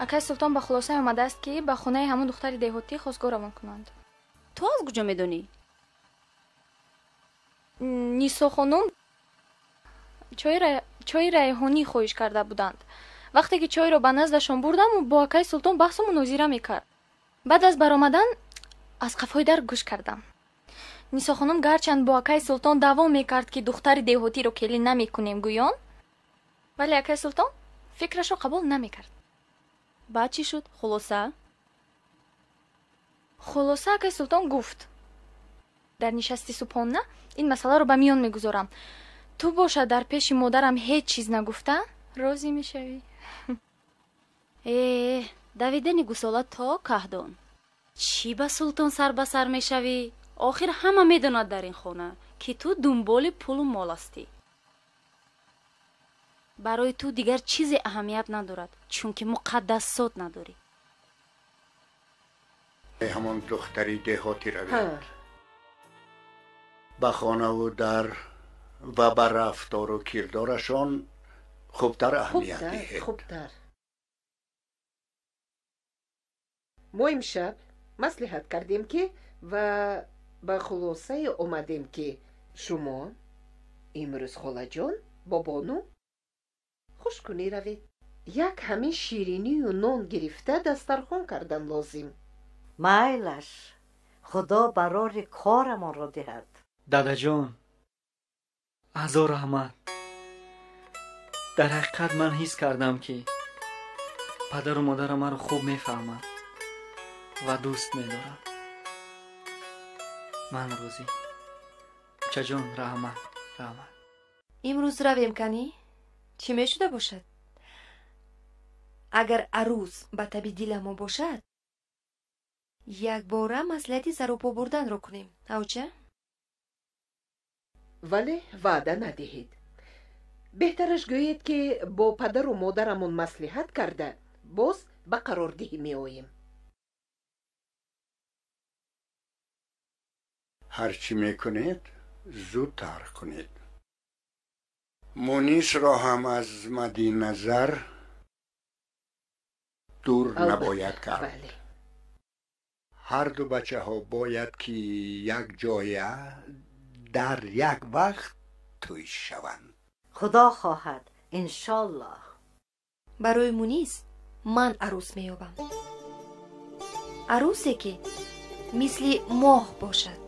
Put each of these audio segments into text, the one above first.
Акай Султон ба хулосае омадааст, ки ба хонаи ҳамон духтари деҳотӣ хостгор равон кунанд. Ту аз куҷо медонӣ? Нисо хонум чойи райҳонӣ хоҳиш карда буданд. Вақте ки чойро ба наздашон бурдам, бо акай Султон баҳсу мунозира мекард. Баъд аз баромадан аз қафои дар гӯш кардам. Нисо хонум гарчанд бо акай Султон даъво мекард, ки духтари деҳотиро келин намекунем гӯён, вале акай Султон фикрашро қабул намекард. Баъд чӣ шуд? Хулоса? Хулоса, акай Султон гуфт: дар нишасти субҳона ин масъаларо ба миён мегузорам. Ту бошад дар пеши модарам ҳеҷ чиз нагуфта розӣ мешавӣ. Э, давидани гусола то каҳдон. Чӣ ба Султон сар ба сар мешавӣ? Охир ҳама медонад дар ин хона, ки ту дунболи пулу мол ҳастӣ. Барои ту дигар чизе аҳамият надорад, чунки муқаддассот надорӣ. Ҳамон духтари деҳотӣ равед. Ба хонаву дар ва ба рафтору кирдорашон хубтар аҳамият диҳед. Хубтар. Мо имшаб маслиҳат кардем, ки ва ба хулосае омадем, ки шумо имрӯз, холаҷон, бо бону хушкунӣ равед. Як ҳамин ширинию нон гирифта дастархон кардан лозим. Майлаш, худо барори корамонро диҳад. Дадаҷон, ҳазор раҳмат. Дар ҳақиқат ман ҳис кардам, ки падару модарам маро хуб мефаҳманд ва дӯст медоранд. Ман розӣ. Чаҷон, раҳмат, раҳмат. Имрӯз равем, канӣ? Чӣ мешуда бошад? Агар арӯс ба таби диламон бошад, якбора маслиҳати саропо бурданро кунем. Авча? Вале ваъда надиҳед. Беҳтараш гӯед, ки бо падару модарамон маслиҳат карда, боз ба қарордиҳӣ меоем. Ҳар чӣ мекунед, зудтар кунед. Мунисро ҳам аз мадди назар дур набояд кард. Ҳарду бачаҳо бояд ки як ҷоя дар як вақт тӯй шаванд. Худо хоҳад, иншоллоҳ. Барои Мунис ман арӯс меёбам. Арӯсе, ки мисли моҳ бошад.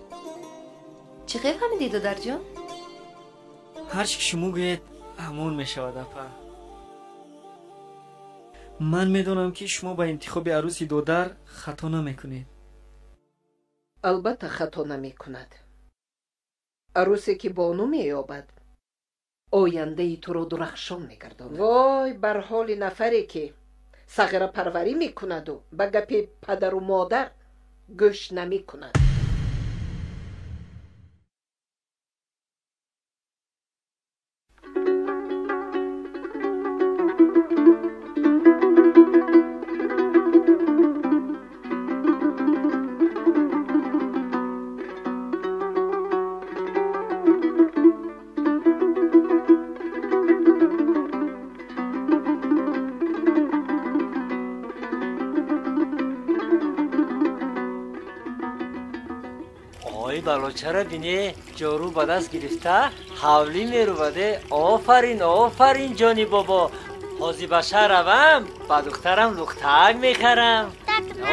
Чӣ хел фаҳмидӣ, додарҷон? Ҳар чӣ ки шумо гӯед, ҳамон мешавад, апа. Ман медонам, ки шумо ба интихоби арӯси додар хато намекунед. Албатта, хато намекунад. Арӯсе, ки бону меёбад, ояндаи туро дурахшон мегардонад. Вой бар ҳоли нафаре, ки сағирапарварӣ мекунаду ба гапи падару модар гӯш намекунад. Балочара бине, ҷору ба даст гирифта ҳавлӣ меруваде. Офарин, офарин, ҷони бобо. Ҳозир ба шаҳр равам, ба духтарам лухтак мехарам.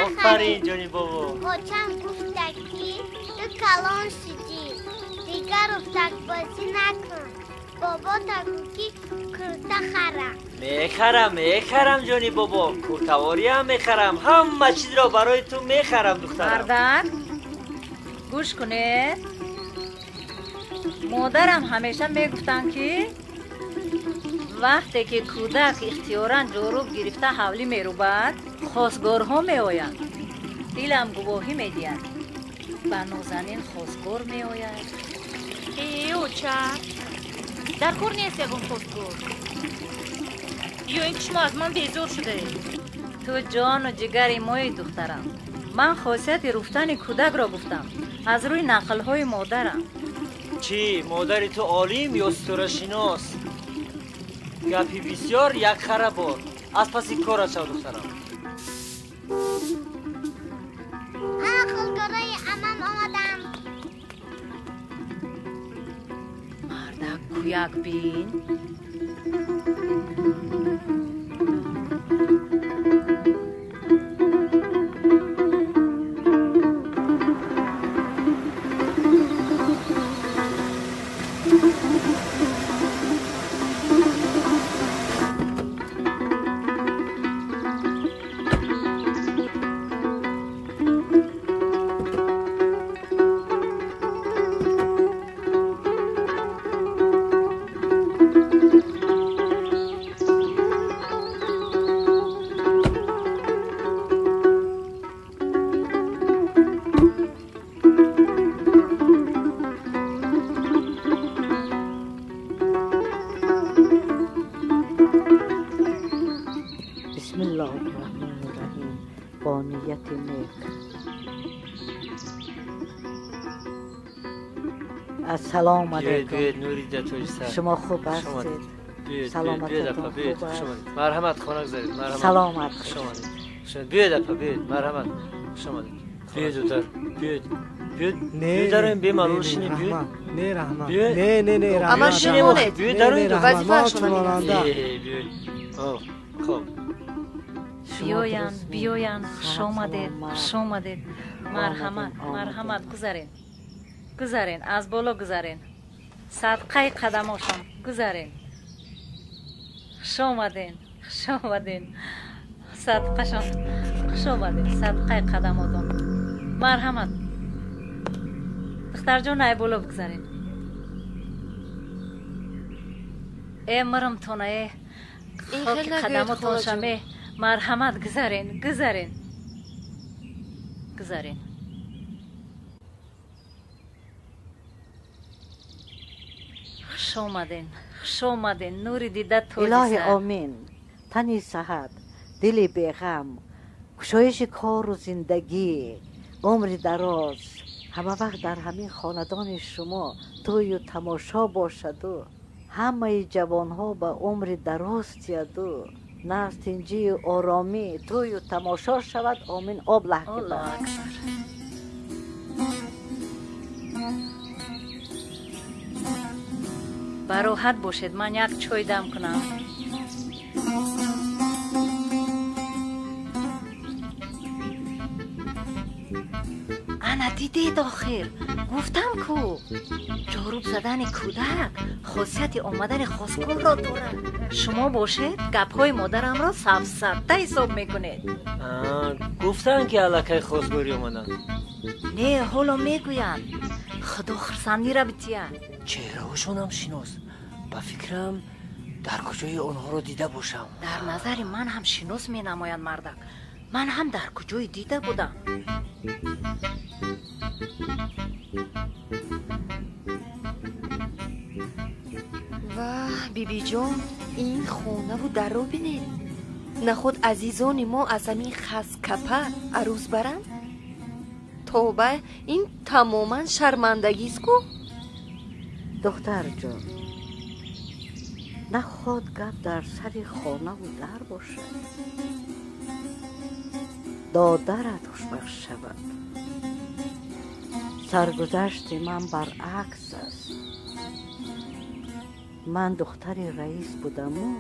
Офарин, ҷони бобо. Очам гуфта, ки ту калон шудӣ, дигар уфтакбозӣ накун. Бобо та гӯ, ки курта харам. Мехарам, мехарам, ҷони бобо. Куртавориам мехарам, ҳама чизро барои ту мехарам, духтарам. Мардак, гӯш кунед. Модарам ҳамеша мегуфтанд, ки вақте ки кӯдак ихтиёран ҷоруб гирифта ҳавлӣ мерубад, хостгорҳо меоянд. Дилам гувоҳӣ медиҳад, ба Нозанин хостгор меояд. Э, оча, дар кор нест ягон хостгор. Ё ин ки шумо аз ман безор шудаед? Ту ҷону ҷигари мои, духтарам. Ман хосияти руфтани кӯдакро гуфтам аз рӯи нақлҳои модарам. Чӣ, модари ту олим ё ситорашинос? Гапи бисёр як хара бор. Аз паси корат шав, духтарам. Ана хозгорои амам омадам. Мардак кӯяк бин. سلام علیکم. شما خوب هستید؟ سلامتتون خوب است؟ مرحمت خانه گذارید. مرحمت. سلامت. خوش آمدید. بیاید اپا، بیاید. مرحمت. خوش آمدید. بیاید زودتر. بیاید. بیاید. بیاید داریم بی معلوم شینی بیاید. نه رحمت. نه نه نه رحمت. اما شما بیاید داریم. وظیفه‌شون بیاید. خب. بیاین بیاین. خوش آمدید. خوش آمدید. مرحمت. مرحمت گذارین. گذارین از بالا گذارین. صدقه قدماشون گذارین. خوش آمدین. خوش آمدین. صدقه‌شون. خوش آمدین. صدقه قدماتون. مرحمت. دختر جان ای بالا بگذارین. ای مرم تونه ای خاک قدماتون شمه. مرحمت گذارین. گذارین. گذارین. خوش آمدین. خوش آمدین. نوری دیده توجی سر. الهی آمین. تنی صحت، دلی بیغم، گشایش کار و زندگی، عمر دراز، همه وقت در همین خاندان شما توی و تماشا باشد و همه جوانها به عمر دراز تید و نفس تنجی و آرامی توی و تماشا شود. آمین. آب لحظه. الله اکبر. бароҳат бошед, ман як чой дам кунам. Ана дидед охир, гуфтам ку ҷоруб задани кӯдак хосияти омадани хосгорро дорад. Шумо бошед гапҳои модарамро сафсатта ҳисоб мекунед. Гуфтанд ки аллакай хосгорӣ омаданд. Не, ҳоло мегӯянд. Худо хурсандиро битиҳад. Чеҳраҳошонам шинос. Ба фикрам дар куҷои онҳоро дида бошам. Дар назари ман ҳам шинос менамоянд мардак. Ман ҳам дар куҷое дида будам. Ваҳ, бибиҷон, ин хонаву дарро бинед. Наход азизони мо аз ҳамин хаскапа арӯз баранд? Тоба, ин тамоман шармандагист ку. Духтарҷон, наход гап дар сари хонаву дар бошад. Додарат хушбахт шавад. Саргузашти ман баръакс аст. Ман духтари раис будаму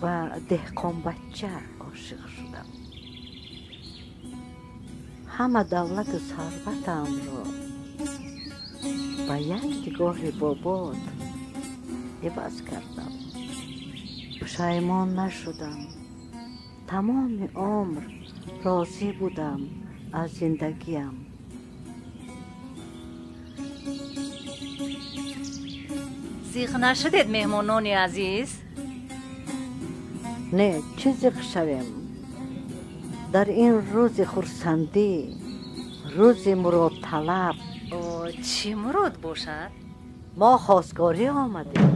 ба деҳқонбача ошиқ шудам. Ҳама давлату сарватамро ба як нигоҳи бобот иваз кардам. Пушаймон нашудам. Тамоми умр розӣ будам аз зиндагиам. Зиқ нашудед, меҳмонони азиз? Не, чӣ зиқ шавем? Дар ин рӯзи хурсандӣ, рӯзи муродталаб. Чӣ мурод бошад? Мо хосгорӣ омадем.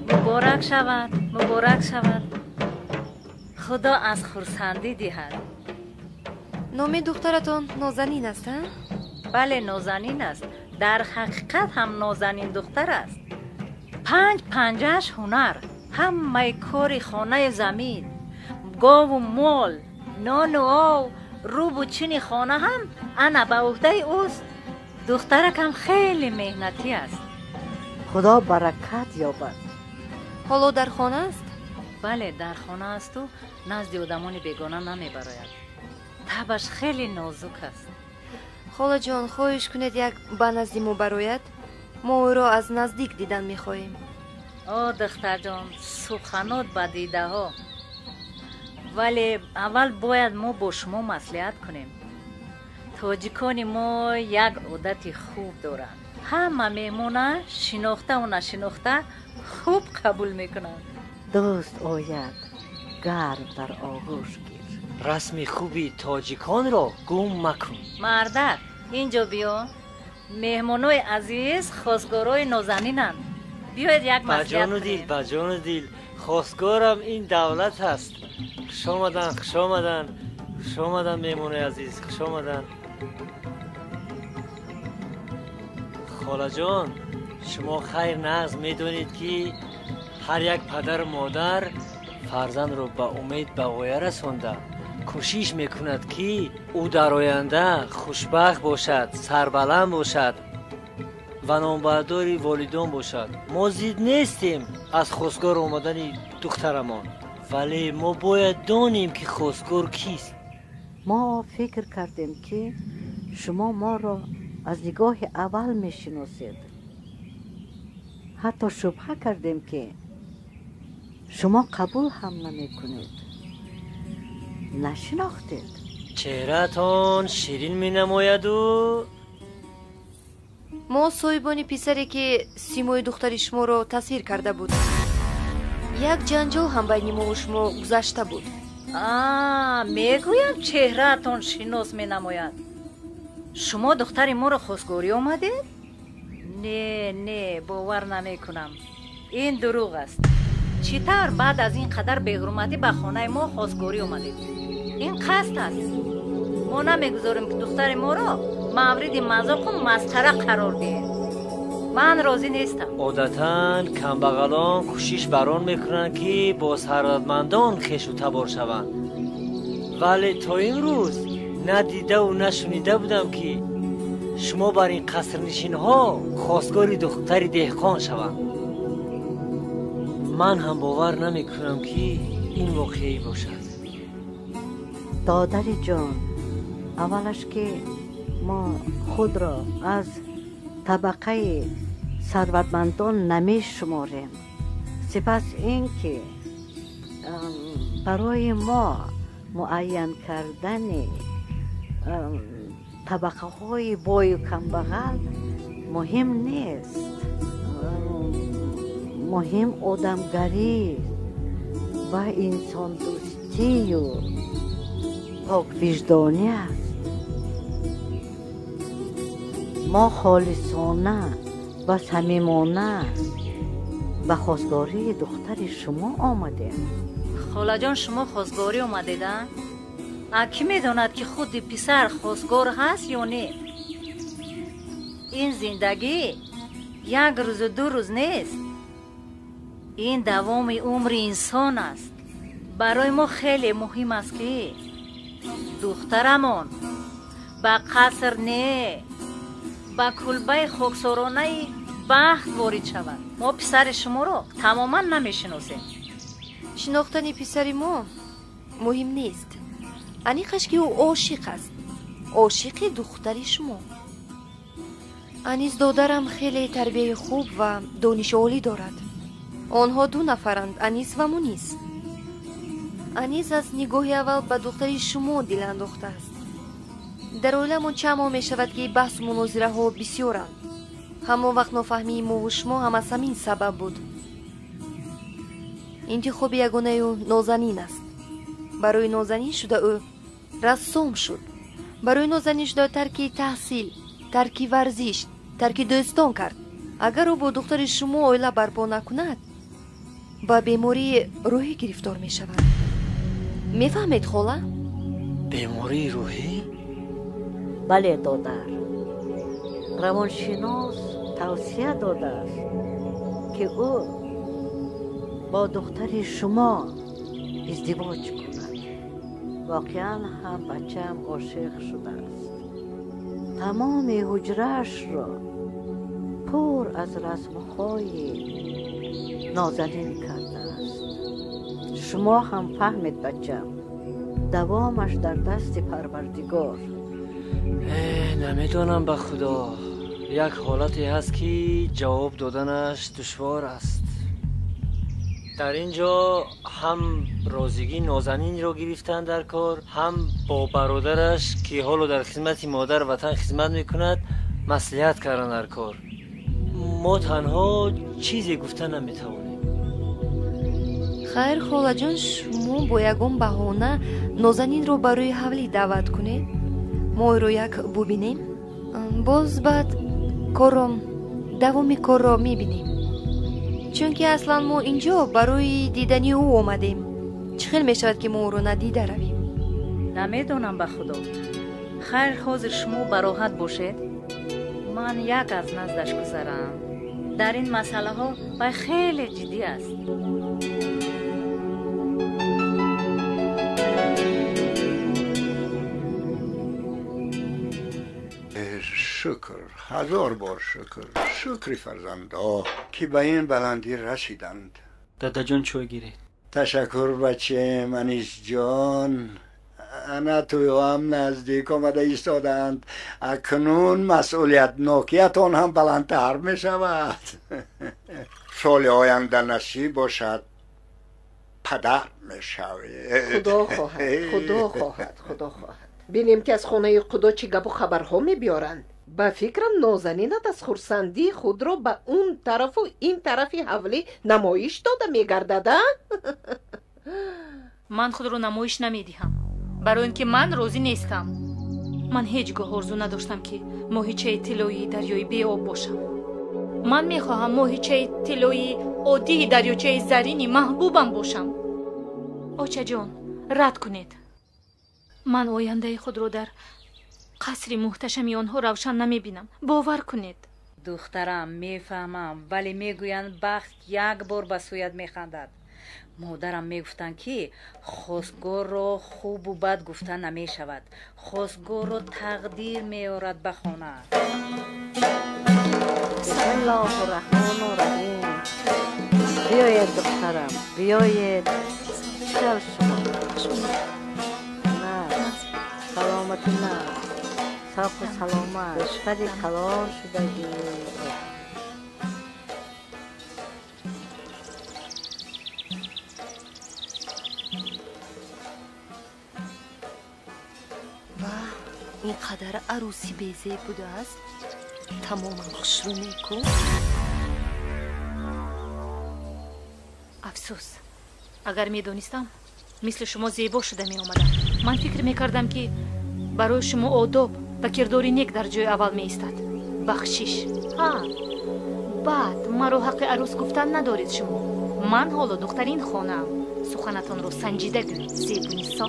Муборак шавад, муборак шавад. Худо аз хурсандӣ диҳад. Номи духтаратон Нозанин аст, а? Бале, Нозанин аст. Дар ҳақиқат ҳам нозанин духтар аст. Панҷ панҷааш ҳунар, Ҳамаи кори хонаи замин, гову мол, нону ов, рӯбу чини хона ҳам ана ба уҳдаи ӯст. Духтаракам хеле меҳнатӣ аст. Худо баракат ёбад. Ҳоло дар хона аст? Бале, дар хона асту назди одамони бегона намебарояд. Табаш хеле нозук аст. Холаҷон, хоҳиш кунед як ба назди мо барояд. Мо ӯро аз наздик дидан мехоҳем. О, духтарҷон, суханот ба дидаҳо. Вале аввал бояд мо бо шумо маслиҳат кунем. Тоҷикони мо як одати хуб доранд. Ҳама меҳмона шинохтаву нашинохта хуб қабул мекунанд. Дӯст ояд, гарм дар оғӯш гир. Расми хуби тоҷиконро гум макун. Мардак, инҷо биё. Меҳмонои азиз хосгорои нозанинанд. Биёед як маслиҳат кунем. Ба ҷону дил, хосгорам ин давлат аст. Хуш омадан, хуш омадан, хуш омадан, меҳмонои азиз, хуш омадан. Холаҷон, шумо хайр нағз медонед, ки ҳар як падару модар фарзандро ба умед ба ғоя расонда кӯшиш мекунад, ки ӯ дар оянда хушбахт бошад, сарбаланд бошад ва номбардори волидон бошад. Мо зид нестем аз хосгор омадани духтарамон, вале мо бояд донем, ки хосгор кист. Мо фикр кардем, ки шумо моро аз нигоҳи аввал мешиносед. Ҳатто шубҳа кардем, ки шумо қабул ҳам намекунед. Нашинохтед. Чеҳраатон ширин менамояду. Мо соҳибони писаре, ки симои духтари шуморо тасвир карда буд. Як ҷанҷол ҳам байни мову шумо гузашта буд. Мегӯям, чеҳраатон шинос менамояд. Шумо духтари моро хосгорӣ омадед? Не, не, бовар намекунам. Ин дурӯғ аст. Чӣ тавр баъд аз ин қадар беҳурматӣ ба хонаи мо хосгорӣ омадед? Ин қасд аст. Мо намегузорем, ки духтари моро мавриди мазоқу масхара қарор диҳем. Ман розӣ нестам. Одатан камбағалон кӯшиш бар он мекунанд, ки бо сарватмандон хешу табор шаванд, вале то имрӯз на дидаву на шунида будам, ки шумо бар ин қасрнишинҳо хосгори духтари деҳқон шаванд. Ман ҳам бовар намекунам, ки ин воқеӣ бошад. Додари ҷон, аввалаш ки мо худро аз табақаи сарватмандон намешуморем. Сипас ин ки барои мо муайян кардани табақаҳои бою камбағал муҳим нест. Муҳим одамгарӣ ва инсондӯстию поквиҷдонӣ аст. Мо холисона ва самимона ба хосгории духтари шумо омадем. Холаҷон, шумо хосгорӣ омадед, а? А кӣ медонад, ки худи писар хосгор ҳаст ё не? Ин зиндагӣ як рӯзу ду рӯз нест. Ин давоми умри инсон аст. Барои мо хеле муҳим аст, ки духтарамон ба қаср не, ба кулбаи хоксоронаи бахт ворид шавад. Мо писари шуморо тамоман намешиносем. Шинохтани писари мо муҳим нест. Аниқаш, ки ӯ ошиқ аст, ошиқи духтари шумо. Анис додарам хеле тарбияи хуб ва дониши олӣ дорад. Онҳо ду нафаранд, Анис ва Мунис. Анис аз нигоҳи аввал ба духтари шумо дил андохтааст. Дар оиламон чанд моҳ мешавад, ки баҳсу мунозираҳо бисёранд. Ҳамон вақт нофаҳмии мову шумо ҳам аз ҳамин сабаб буд. Интихоби ягонаи ӯ Нозанин аст. Барои нозанин шуда ӯ рассом шуд. Барои нозанин шуда тарки таҳсил, тарки варзиш, тарки дӯстон кард. Агар ӯ бо духтари шумо оила барпо накунад, ба бемории рӯҳӣ гирифтор мешавад. Мефаҳмед, хола? Бемории рӯҳӣ? Бале, додар. Равоншинос тавсия додааст, ки ӯ бо духтари шумо издивоҷ кунад. Воқеан ҳам бачаам ошиқ шудааст. Тамоми ҳуҷраашро пур аз расмҳои Нозанин кардааст. Шумо ҳам фаҳмед, бачам, давомаш дар дасти Парвардигор. Намедонам, ба Худо, як ҳолате ҳаст, ки ҷавоб доданаш душвор аст. Дар ин ҷо ҳам розигии Нозанинро гирифтан дар кор, ҳам бо бародараш, ки ҳоло дар хизмати модар ватан хизмат мекунад, маслиҳат кардан дар кор. Мо танҳо чизе гуфта наметавонем. Хайр, холаҷон, шумо бо ягон баҳона Нозанинро барои ҳавлӣ даъват кунед, мо ӯро як бубинем, боз баъд корро давоми корро мебинем, чунки аслан мо инҷо барои дидани ӯ омадем. Чӣ хел мешавад, ки мо ӯро надида равем? Намедонам, ба Худо. Хайр, ҳозир шумо бароҳат бошед, ман як аз наздаш гузарам. Дар ин масъалаҳо вай хеле ҷиддӣ аст. Шукр, ҳазор бор шукр, шукри фарзандо, ки ба ин баландӣ расиданд. Дадаҷон, чой гиред. Ташаккур, бачем Анисҷон. Ана тӯёам наздик омада истодаанд. Акнун масъулиятнокиятон ҳам баландтар мешавад. Соли оянда насиб бошад, падар мешавед. Худо хоҳад, Худо хоҳад, Худо хоҳад. Бинем, ки аз хонаи Худо чӣ гапу хабарҳо мебиёранд. Ба фикрам, Нозанинат аз хурсандии худро ба он тарафу ин тарафи ҳавлӣ намоиш дода мегардад, а? Ман худро намоиш намедиҳам, барои ин ки ман розӣ нестам. Ман ҳеҷ гоҳ орзу надоштам, ки моҳичаи тиллоии дарёи беоб бошам. Ман мехоҳам моҳичаи тиллоии оддии дарёчаи зарини маҳбубам бошам. Очаҷон, рад кунед. Ман ояндаи худро дар қасри муҳташами онҳо равшан намебинам. Бовар кунед. Духтарам, мефаҳмам, вале мегӯянд, бахт як бор ба сӯят механдад. Модарам мегуфтанд, ки хостгорро хубу бад гуфта намешавад, хостгорро тақдир меорад ба хона. Бисмиллоҳу раҳмону раҳим. Биёед, духтарам, биёед. Чӣ шумо? На, саломатӣ, на, савқу саломат, шади калон шудагӣ. Ва ин қадар арӯсӣ безеб будааст, тамоман хушрӯ мекун. Афсӯс, агар медонистам, мисли шумо зебо шуда меомадам. Ман фикр мекардам, ки барои шумо одоб ва кирдори нек дар ҷои аввал меистад. Бахшиш. Ҳа, баъд маро ҳаққи арӯс гуфтан надоред шумо. Ман ҳоло духтари ин хонаам. Суханатонро санҷида гӯед, Зебунисо.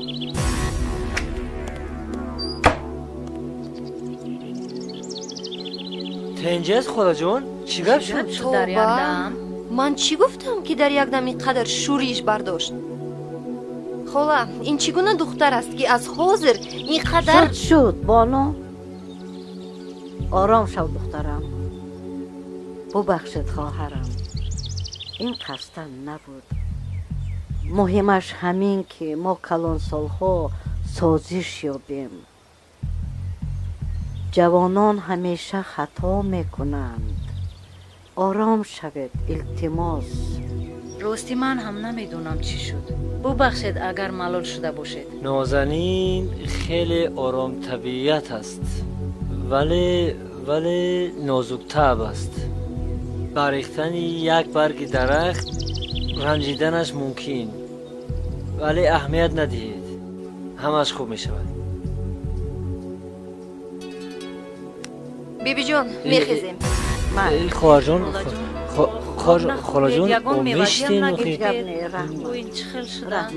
Тенҷиаст, холаҷон? Чӣ гап шуд? Дар як дам? Ман чӣ гуфтам, ки дар як дам ин қадар шӯриш бардошт? Хола, ин чӣ гуна духтар аст, ки аз ҳозир ин қадар Шуд, шуд, бону, ором шав, духтарам. Бубахшед, хоҳарам, ин қасдан набуд. Муҳимаш ҳамин, ки мо калонсолҳо созиш ёбем. Ҷавонон ҳамеша хато мекунанд. Ором шавед, илтимос. Рости, ман ҳам намедонам, чӣ шуд. Бубахшед, агар малол шуда бошед. Нозанин хеле оромтабиат аст, вале нозуктаб аст. Барехтани як барги дарахт ранҷиданаш мумкин, вале аҳамият надиҳед, ҳамааш хуб мешавад. Бибиҷон, мехезем. Хоҳарҷон, холаҷон, мешитем.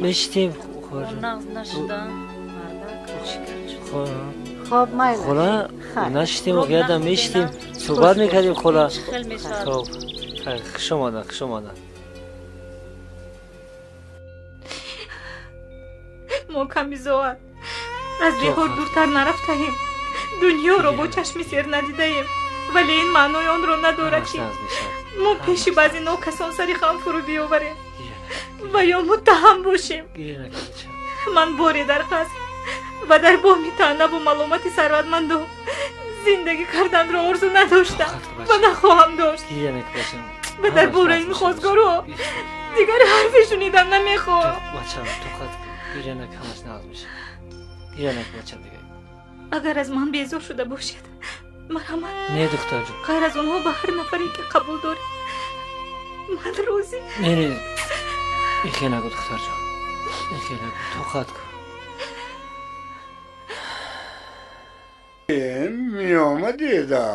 Мешитем. Хола, нашитем, ягдам мешитем, суҳбат мекардем, хола. Хуб, хуш омаданд, хуш омаданд. Мо камбизоат аз деҳот дуртар нарафтаем, дунёро бо чашми сер надидаем, вале ин маънои онро надорад, ки мо пеши баъзе нокасон сари хам фурӯ биёварем ва ё муттаҳам бошем. Ман боре дар қаср ва дар боми таънаву маломати сарватмандон зиндагӣ карданро орзу надоштам ва нахоҳам дошт. Ва дар бораи ин хостгорҳо дигар ҳарфе шунидан намехоҳам. Агар аз ман безор шуда бошед, марҳамат. Не, духтарҷон. Ғайр аз онҳо ба ҳар нафаре ки қабул доред, ман розӣ. Не, не, ихе нагӯ, духтарҷон, ихе нагӯ, тоқат кун. Меомадеда,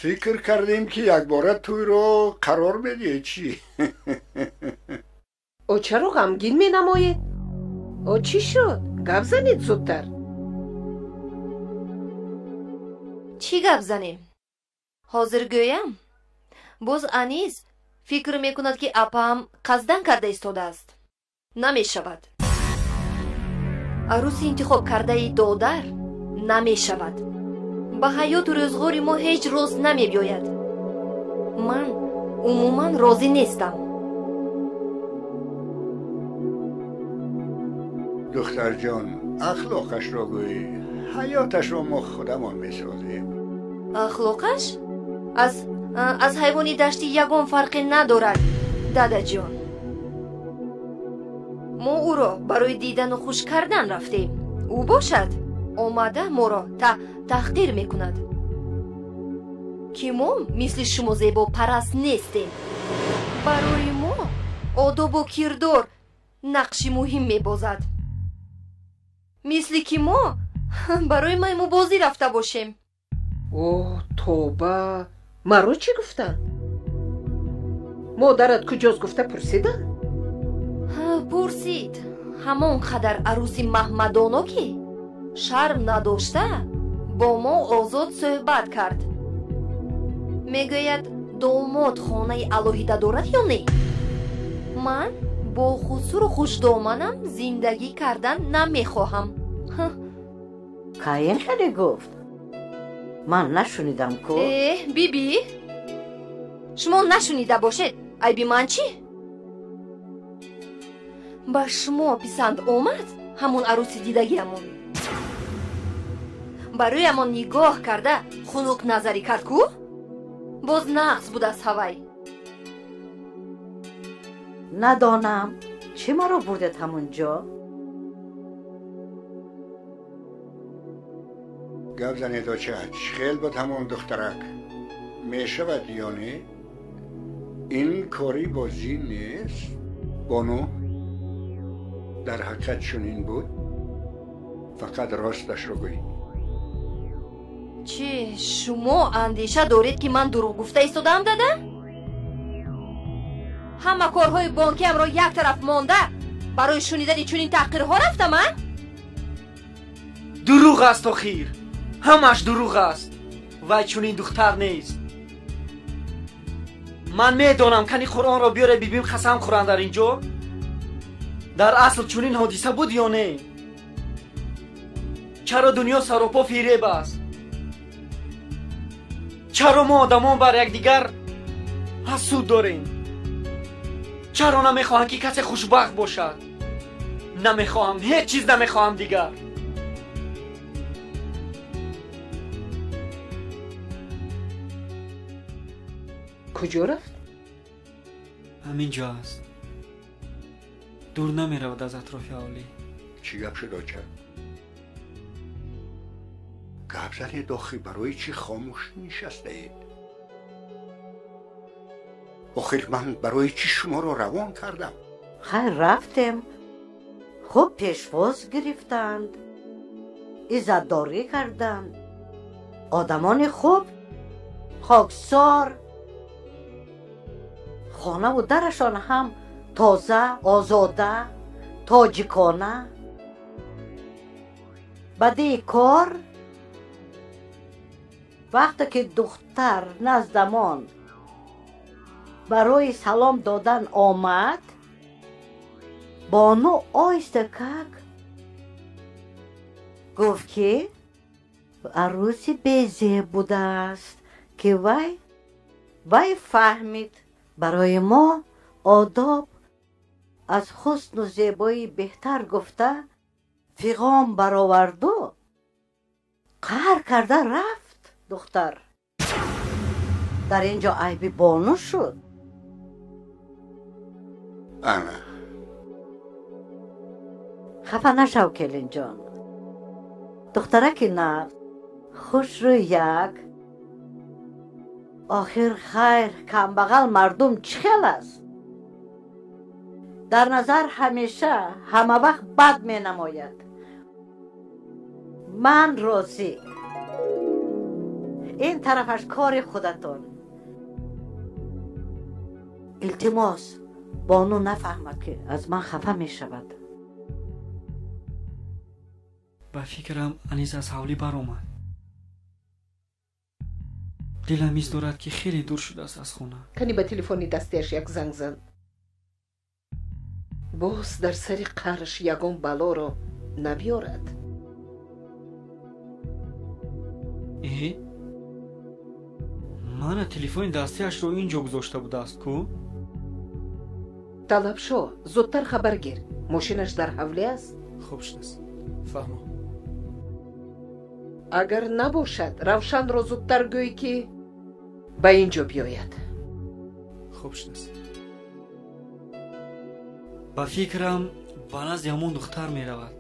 фикр кардем, ки якбора тӯйро қарор медиҳед, чӣ? О, чаро ғамгин менамоед? О, чӣ шуд? Гап занед зудтар. Чӣ гап занем? Ҳозир гӯям, боз Анис фикр мекунад, ки апаам қасдан карда истодааст. Намешавад. Арӯси интихоб кардаи додар намешавад. Ба ҳаёту рӯзғори мо ҳеҷ рост намебиёяд. Ман умуман розӣ нестам. Духтарҷон, ахлоқашро гӯй, ҳаёташро мо худамон месозем. Ахлоқаш аз ҳайвони даштӣ ягон фарқе надорад, дадаҷон. Мо ӯро барои дидану хуш кардан рафтем. Ӯ бошад, омада моро таҳқир мекунад, ки мо мисли шумо зебопараст нестем. Барои мо одобу кирдор нақши муҳим мебозад. Мисли ки мо барои маймунбозӣ рафта бошем. О, тоба! Маро чӣ гуфтанд? Модарат куҷост гуфта пурсиданд? Пурсид. Ҳамон қадар арӯси Маҳмадоно, ки шарм надошта бо мо озод суҳбат кард. Мегӯяд, домод хонаи алоҳида дорад ё не? Ман бо хусуру хушдоманам зиндагӣ кардан намехоҳам. Каин хеле гуфт? Ман нашунидам ку. Э, биби, шумо нашунида бошед, айби ман чӣ? Ба шумо писанд омад ҳамон арӯси дидагиамон? Бароямон нигоҳ карда хунук назарӣ кард ку? Боз нағз буд аз ҳавай. Надонам, чӣ маро бурдед ҳамон ҷо? Гап занед, оча, чӣ хел буд ҳамон духтарак? Мешавад ё не? Ин кори бозӣ нест, бону. Дар ҳақиқат чунин буд? Фақат росташро гӯй. Чӣ, шумо андеша доред, ки ман дурӯғ гуфта истодаам, дада? Ҳама корҳои бонкиамро як тараф монда барои шунидани чунин таҳқирҳо рафтам, а? Дурӯғ аст, охир. Ҳамаш дурӯғ аст. Вай чунин духтар нест. Ман медонам, кани Қуръонро биёре, бибим қасам хӯранд дар ин ҷо. Дар асл чунин ҳодиса буд ё не? Чаро дунё саропо фиреб аст? Чаро мо одамон бар якдигар ҳасуд дорем? Чаро намехоҳам, ки касе хушбахт бошад? Намехоҳам, ҳеҷ чиз намехоҳам дигар. Куҷо рафт? Ҳамин ҷо аст. Дур намеравад аз атрофи ҳавлӣ. Чӣ гап шуд, оча? Гап занед охи, барои чӣ хомӯш нишастаед? Охир ман барои чӣ шуморо равон кардам? Хайр, рафтем. Хуб пешвоз гирифтанд, иззатдорӣ карданд. Одамони хуб, хоксор, хонаву дарашон ҳам тоза, озода, тоҷикона. Баъди кор вақте ки духтар наздамон барои салом додан омад, Бону оҳиста как гуфт, ки арӯси безеб будааст, ки вай фаҳмид. Барои мо одоб аз ҳусну зебоӣ беҳтар гуфта, фиғон бароварду қаҳр карда рафт духтар. Дар ин ҷо айби бону шуд. Ана. Хафа нашав, келинҷон. Духтараки нағз, хушрӯй як. Охир хайр, камбағал мардум чӣ хел аст? Дар назар ҳамеша ҳамавақт бад менамояд. Ман розӣ. Ин тарафаш кори худатон. Илтимос, бону нафаҳмад, ки аз ман хафа мешавад. Ба фикрам, Анис аз ҳавлӣ баромад. Дилам ҳис дорад, ки хеле дур шудааст аз хона. Кани ба телефони дастиаш як занг зан. Боз дар сари қаҳраш ягон балоро набиёрад. Э, мана телефони дастиашро ин ҷо гузошта будааст ку. Талабшо, зудтар хабар гир, мошинаш дар ҳавлӣ аст. Хуб шудааст, фаҳмо. Агар набошад, Равшанро зудтар гӯй, ки ба ин ҷо биёяд. Хуб шудааст. Ба фикрам, ба назди ҳамон духтар меравад.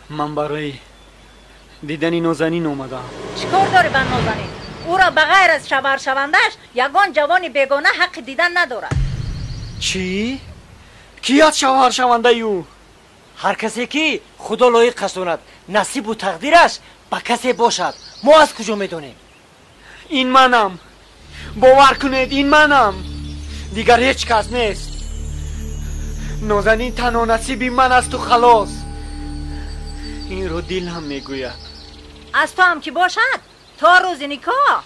Ман барои дидани Нозанин омадаам. Чӣ кор дорӣ ба Нозанин? Ӯро ба ғайр аз шавҳаршавандааш ягон ҷавони бегона ҳаққи дидан надорад. Чӣ? Кӣ аст шавҳаршавандаи ӯ? Ҳар касе ки Худо лоиқ қасонад, насибу тақдираш ба касе бошад. Мо аз куҷо медонем? Ин манам. Бовар кунед, ин манам. Дигар ҳеҷ кас нест. Нозанин танҳо насиби ман асту халос. Инро дилам мегӯяд. Аз ту ҳам ки бошад, то рӯзи никоҳ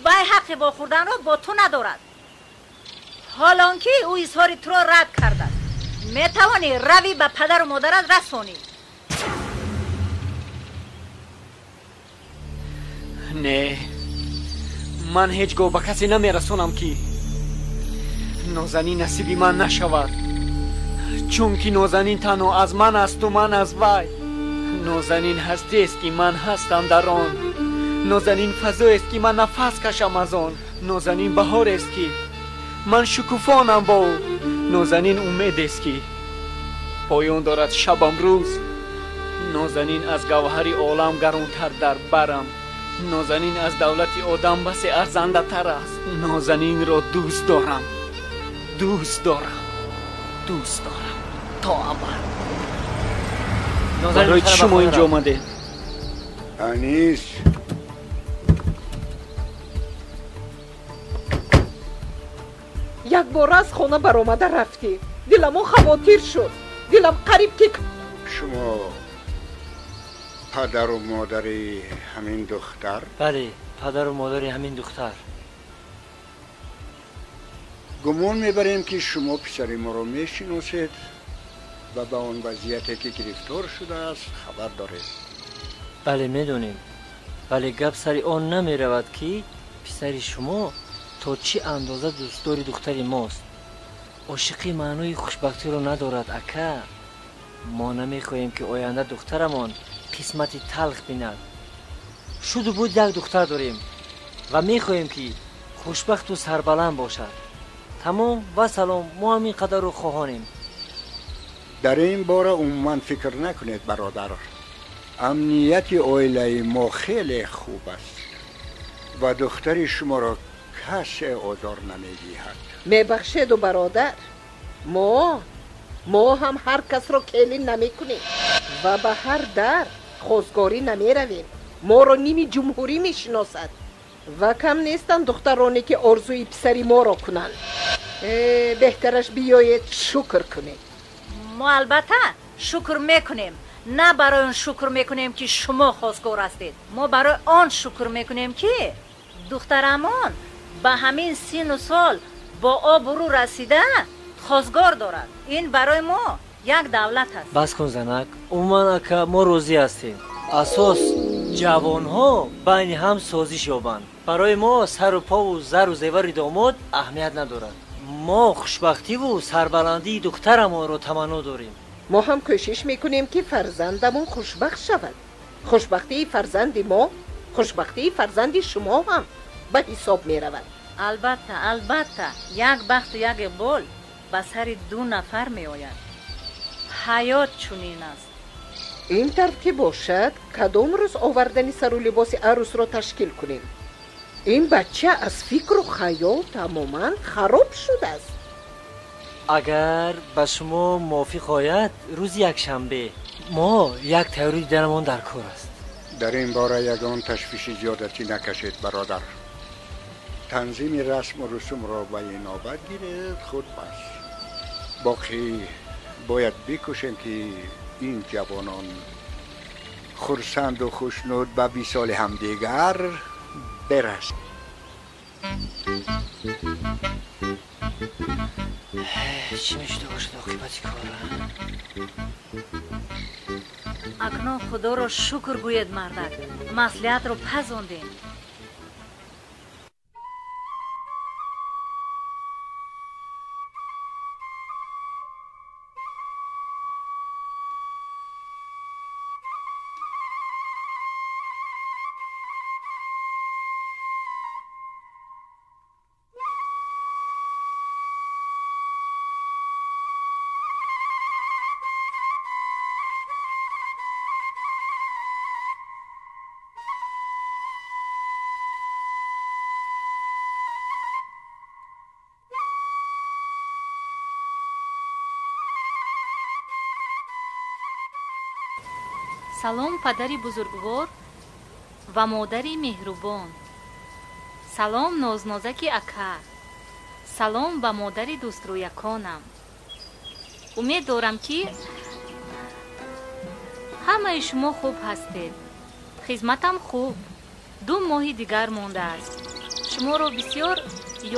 вай ҳаққи вохӯрданро бо ту надорад. Ҳол он ки ӯ изҳори туро рад кардааст. Метавонӣ равӣ ба падару модарат расонӣ. Не, ман ҳеҷ гоҳ ба касе намерасонам ки Нозанин насиби ман нашавад, чунки Нозанин танҳо аз ман асту ман аз вай. Нозанин ҳастиест ки ман ҳастам дар он. Нозанин фазоест ки ман нафас кашам аз он. Нозанин баҳорест ки ман шукуфонам бо ӯ. Нозанин умедест ки поён дорад шабам рӯз. Нозанин аз гавҳари олам гаронтар дар барам. Нозанин аз давлати одам басе арзандатар аст. Нозанинро дӯст дорам, дӯст дорам, дӯст дорам то абад. Барои чӣ шумо инҷо омадед? Анис, якбора аз хона баромада рафтӣ. Диламон хавотир шуд. Дилам қариб ки. Шумо падару модари ҳамин духтар? Бале, падару модари ҳамин духтар. Гумон мебарем ки шумо писари моро мешиносед ва ба он вазъияте ки гирифтор шудааст хабар доред. Бале, медонем. Вале гап сари он намеравад ки писари шумо то чӣ андоза дӯстдори духтари мост. Ошиқӣ маънои хушбахтиро надорад, ака. Мо намехоҳем ки оянда духтарамон қисмати талх бинад. Шуду буд як духтар дорем ва мехоҳем ки хушбахту сарбаланд бошад. Тамом ва салом, мо ҳамин қадарро хоҳонем. Дар ин бора умуман фикр накунед, бародар. Амнияти оилаи мо хеле хуб аст ва духтари шуморо касе озор намедиҳад. Мебахшеду бародар, мо ҳам ҳар касро келин намекунем ва ба ҳар дар хостгорӣ намеравем. Моро ними ҷумҳурӣ мешиносад ва кам нестанд духтароне ки орзуи писари моро кунанд. Беҳтараш биёед шукр кунем. Мо албатта шукр мекунем. На барои он шукр мекунем ки шумо хостгор ҳастед. Мо барои он шукр мекунем ки духтарамон ба ҳамин сину сол бо обрӯ расида хостгор дорад. Ин барои мо як давлат аст. Бас кун, занак. Умуман, ака, мо розӣ ҳастем. Асос ҷавонҳо байни ҳам созиш ёбанд. Барои мо сару пову зару зевари домод аҳамият надорад. Мо хушбахтиву сарбаландии духтарамонро таманно дорем. Мо ҳам кӯшиш мекунем ки фарзандамон хушбахт шавад. Хушбахтии фарзанди мо хушбахтии фарзанди шумо ҳам ба ҳисоб меравад. Албатта, албатта, як бахту як иқбол ба сари ду нафар меояд. Ҳаёт чунин аст. Ин тавр ки бошад, кадом рӯз овардани сару либоси арӯсро ташкил кунем? Ин бача аз фикру хаёл тамоман хароб шудааст. Агар ба шумо мувофиқ ояд, рӯзи якшанбе мо як тайёрӣ диданамон дар кор аст. Дар ин бора ягон ташвиши зиёдатӣ накашед, бародар. Танзими расму русумро ба инобат гиред, худ бас. Боқӣ бояд бикӯшем ки ин ҷавонон хурсанду хушнуд ба висоли ҳамдигар берасанд. Чӣ мешуда бошад оқибати кора? Акнун Худоро шукр гӯед, мардак. Маслиҳатро пазондем. Салом падари бузургвор ва модари меҳрубон. Салом нознозаки ака. Салом ба модари дӯстрӯяконам. Умед дорам, ки ҳамаи шумо хуб ҳастед. Хизматам хуб. 2 моҳи дигар мондааст. Шуморо бисёр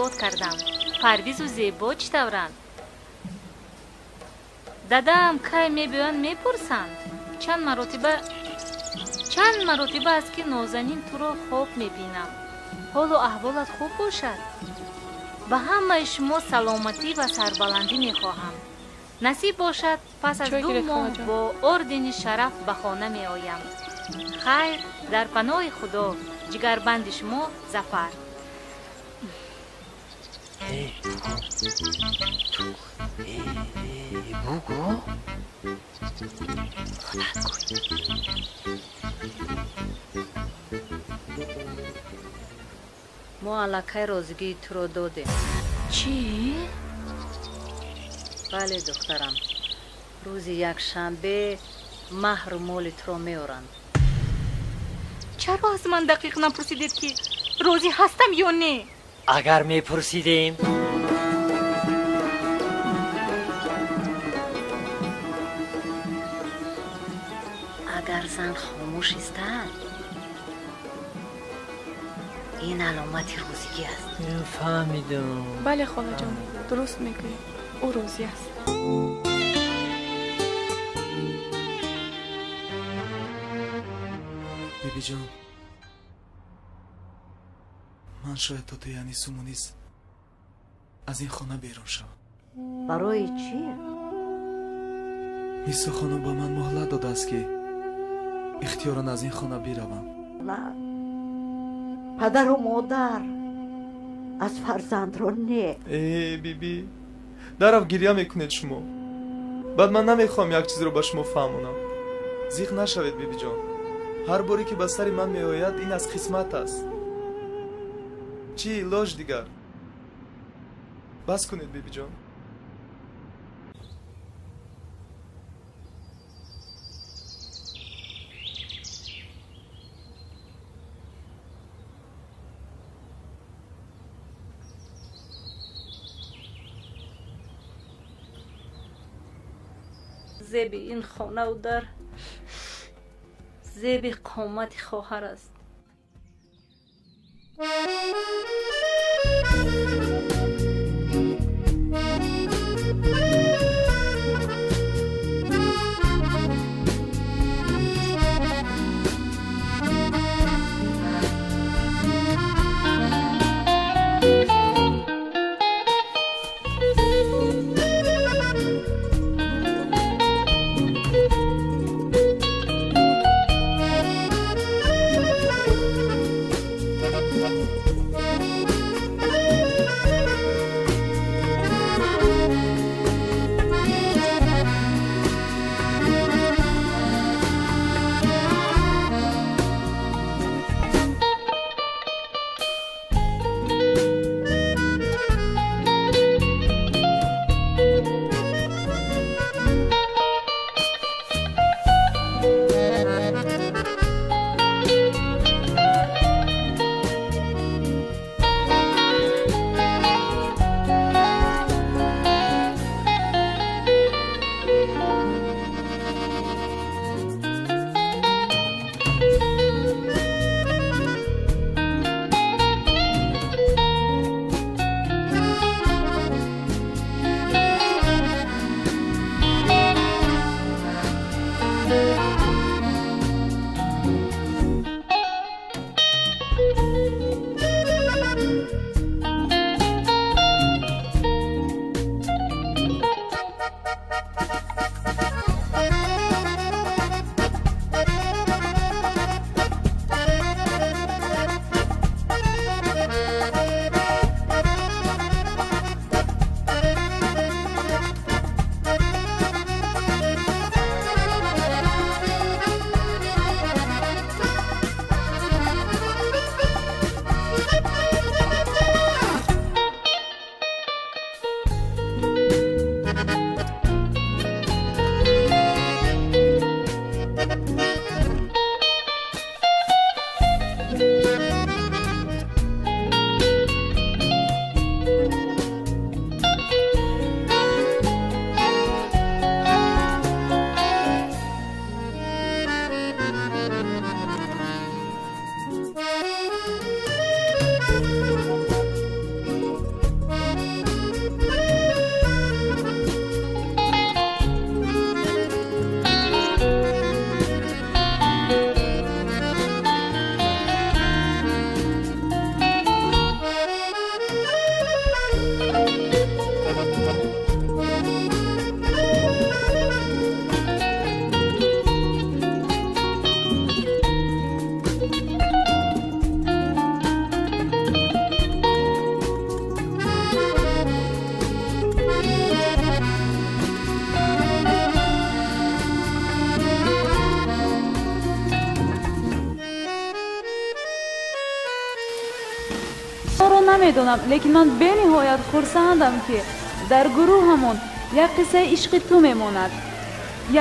ёд кардам. Парвизу Зебо чӣ тавранд? Дадаам кай мебиёянд, мепурсанд. Чанд маротиба аст, ки Нозанин туро хоб мебинам. Ҳолу аҳволат хуб бошад? Ба ҳамаи шумо саломатӣ ва сарбаландӣ мехоҳам. Насиб бошад, пас аз 2 моҳ бо ордени шараф ба хона меоям. Хайр, дар паноҳи Худо. Ҷигарбанди шумо Зафар. Бугу? Худат гӯй. Мо аллакай розигии туро додем. Чӣ? Бале, духтарам. Рӯзи якшанбе маҳру моли туро меоранд. Чаро аз ман дақиқ напурсидед, ки розӣ ҳастам ё не? Агар мепурсидем. Агар зан хомӯш истад, ин аломати розигӣ аст. Фаҳмидам. Бале, холаҷон, дуруст мегӯед. Ӯ розӣ аст. Бибиҷон, ман шояд то тӯи Анису Мунис аз ин хона берун шавам. Барои чӣ? Нисо хонум ба ман муҳлат додааст, ки ихтиёран аз ин хона биравам. На, падару модар аз фарзандро не. Э, биби, дарав гирья мекунед шумо. Баъд ман намехоҳам як чизро ба шумо фаҳмонам. Зиқ нашавед, бибиҷон. Ҳар боре ки ба сари ман меояд, ин аз қисмат аст. Чӣ илоҷ дигар? Бас кунед, бибиҷон. Зеби ин хонаву дар зеби қомати хоҳар аст. Намедонам, лекин ман бениҳоят хурсандам, ки дар гурӯҳамон як қиссаи ишқи ту мемонад.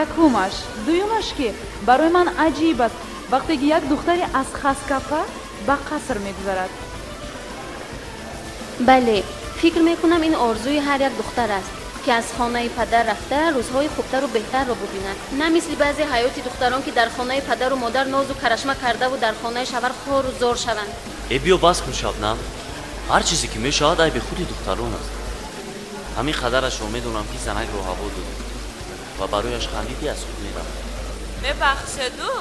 Якумаш. Дуюмаш, ки барои ман аҷиб аст, вақте ки як духтаре аз Хаскафа ба қаср мегузарад. Бале, фикр мекунам, ин орзуи ҳар як духтар аст, ки аз хонаи падар рафта рӯзҳои хубтару беҳтарро бубинад, на мисли баъзе ҳаёти духтарон, ки дар хонаи падару модар нозу карашма кардаву дар хонаи шавҳар хору зор шаванд. Э, биё, бас кун, Шабнам. Ҳар чизе ки мешавад, айби худи духтарон аст. Ҳамин қадарашро медонам, ки занакро ҳаво додӣ ва барояш хандидӣ, аз худ меравад. Мебахшеду,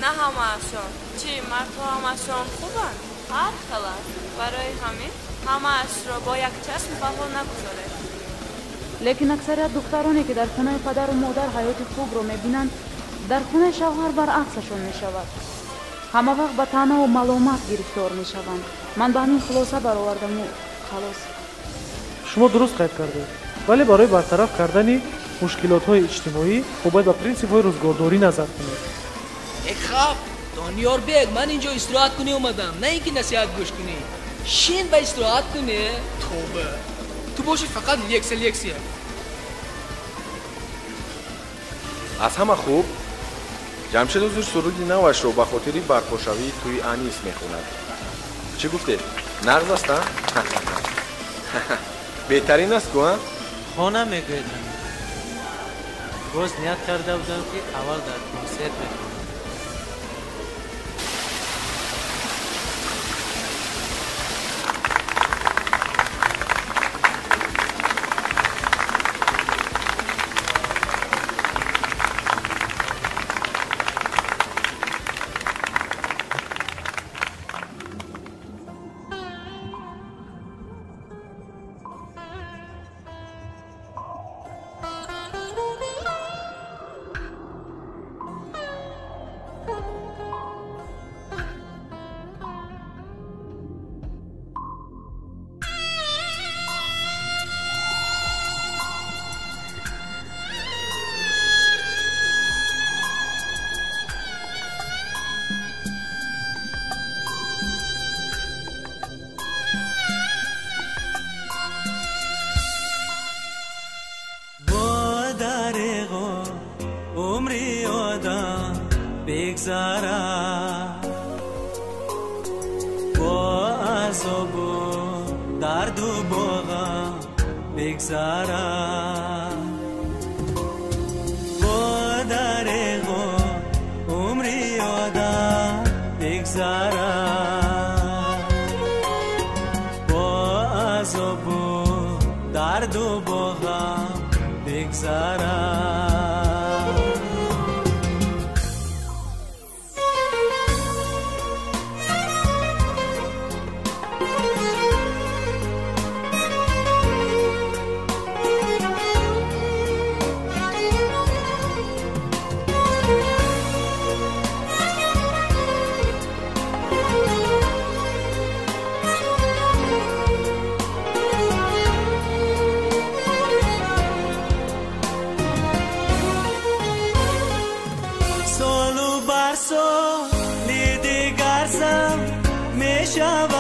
на ҳамаашон. Чӣ, мардҳо ҳамаашон хубанд? Ҳар хел аст. Барои ҳамин ҳамаашро бо як чашм баҳо нагузоред. Лекин аксарият духтароне, ки дар хонаи падару модар ҳаёти хубро мебинанд, дар хонаи шавҳар баръаксашон мешавад. Ҳама вақт ба таънаву маломат гирифтор мешаванд. Ман ба ҳамин хулоса баровардаму халос. Шумо дуруст қайд кардед, вале барои бартараф кардани мушкилотҳои иҷтимоӣ мо бояд ба принсипҳои рӯзгордорӣ назар кунем. Э, хаб, Дониёрбек, ман инҷо истироҳат кунӣ омадам, на ин ки насиҳат гӯш кунӣ. Шин ба истироҳат кунӣ. Тоба, ту бошӣ фақат лексия, лексия. Аз ҳама хуб, Ҷамшед ҳозир суруди навашро ба хотири барпошавии тӯи Анис мехонад. Чӣ гуфтед, нағз аст, а? Беҳтарин аст ку, а? Хона мегӯед. Боз ният карда будам, ки аввал дар консерт мехонам. Бигзарад бо азобу дарду бо ғам, бигзарад бо дареғу умри одам, бигзарад бо азобу дарду бо ғам, бигзарад. Мешавад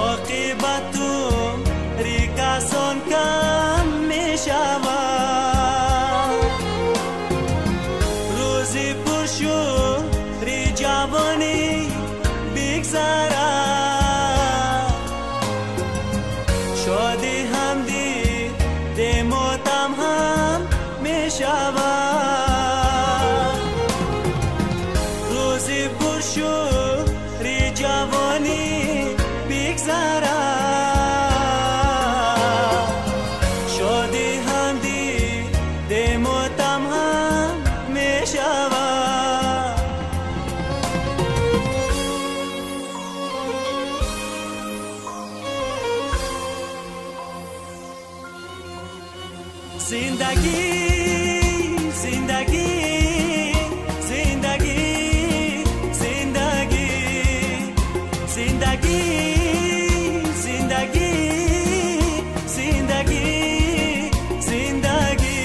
оқибату рикасон кам мешавад, рӯзи пуршӯри ҷавонӣ бигзарад, шодӣ ҳам диде, мотам ҳам мешавад. Рӯзи пуршӯри ҷавонӣ бигзарад, шодӣ ҳам диде, мотам ҳам мешавад. Зиндагӣ, зиндагӣ, зиндагӣ, зиндагӣ, зиндагӣ, зиндагӣ, зиндагӣ, зиндагӣ.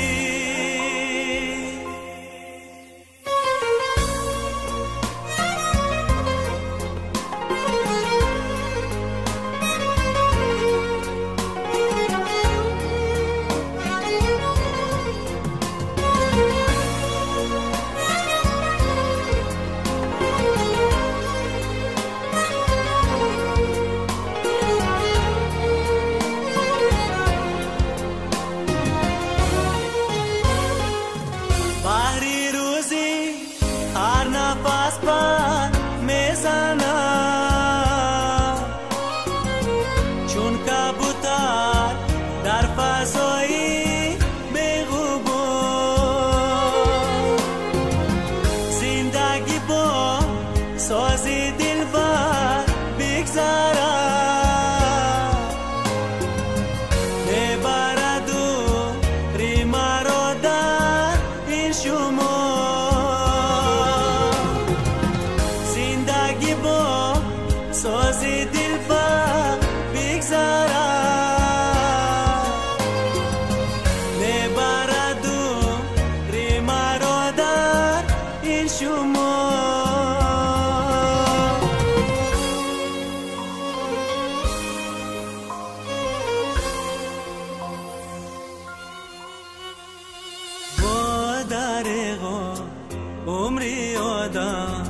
умри одам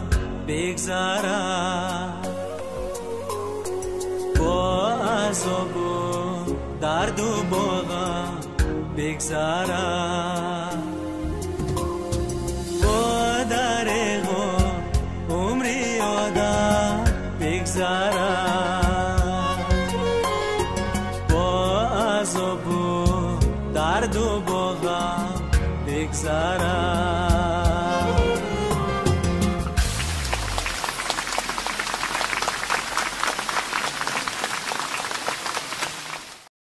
бигзарад, бо азобу дарду бо ғам бигзарад. Бо дареғу умри одам бигзарад, бо азобу дарду бо ғам бигзарад.